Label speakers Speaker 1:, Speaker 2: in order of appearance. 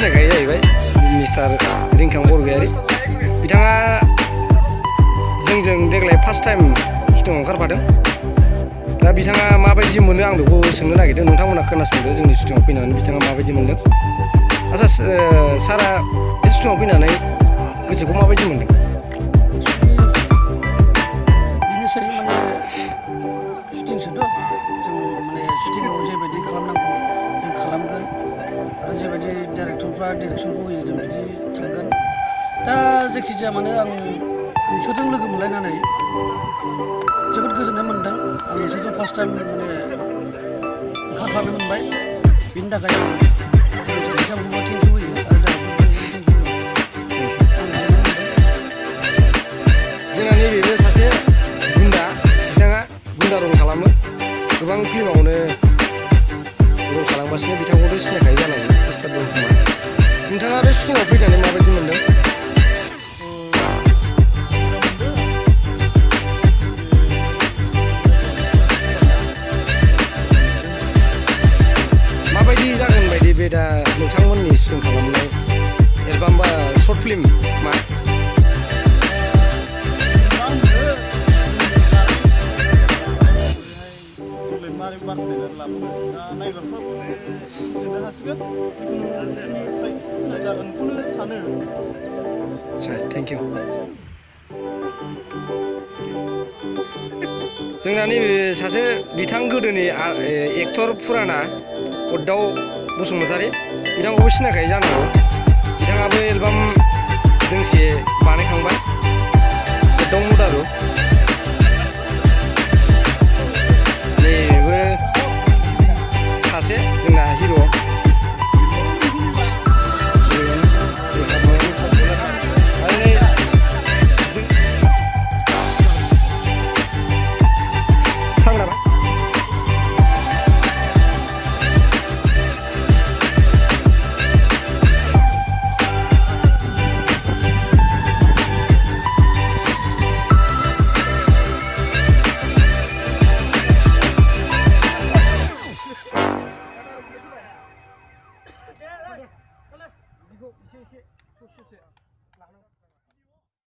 Speaker 1: सिनायखायो जाहैबाय मिस्टार रिंखां बरगयारी बिथाङा जोंजों देग्लाय फार्स्ट टाइम शुटिंआव ओंखारफादों दा बिथाङा माबायदि मोनो आं बेखौ सोंनो नागिरदों नोंथांमोना खोनासंदो जोंनि शुटिंआव फैनानै बिथाङा माबायदि मोनदों आच्छा सारा बे शुटिंआव फैनानै गोसोखौ माबायदि मोनदों
Speaker 2: बेनोसै माने शुटिंसोथ' जों माने शुटिंआव जेबायदि खालामनांगौ जों खालामगोन आरो जेबायदि डाइरेक्टरफ्रा डाइरेक्सनखौ होयो जों बिदि थांगोन दा जायखिजाया माने आं नोंसोरजों लोगो मोनलायनानै जोबोद गोजोननाय मोनदों आं नोंसोरजों फार्स्ट टाइम माने ओंखारफानो मोनबाय बेनि थाखाय आं बिथांमोनखौ थेंक इउ होयो आरो
Speaker 1: जोंना नैबेबो सासे गुन्दा बिथाङा गुन्दा रल खालामो गोबां फिल्मावनो रल खालामगासिनो बिथांखौथ' सिनायखायो जानांगौ मिस्टार दमखुमा नोंथाङा बे शुटिंआव फैनानै माबायदि मोनदों माबायदि जागोन बायदि बे दा नोंथांमोननि शुटिं खालामनाय एलबाम बा शर्ट फिल्म मा
Speaker 3: मारै बाख्नायनानै लाबोनो दा नायग्राफ्राबो बुजिनो हासिगोन जिखुनु जोंनिफ्राय मोजां जागोनखौनो सानो
Speaker 1: आच्छा थेंक इउ जोंना नैबे सासे बिथां गोदोनि एक्टर फुराना उद्धव बसुमतारी बिथांखौबो सिनायखायो जानांगौ बिथाङाबो एलबाम दोंसे बानायखांबाय उद्धव मुदारु नैबेबो सासे जोंना हिर' 이거 이제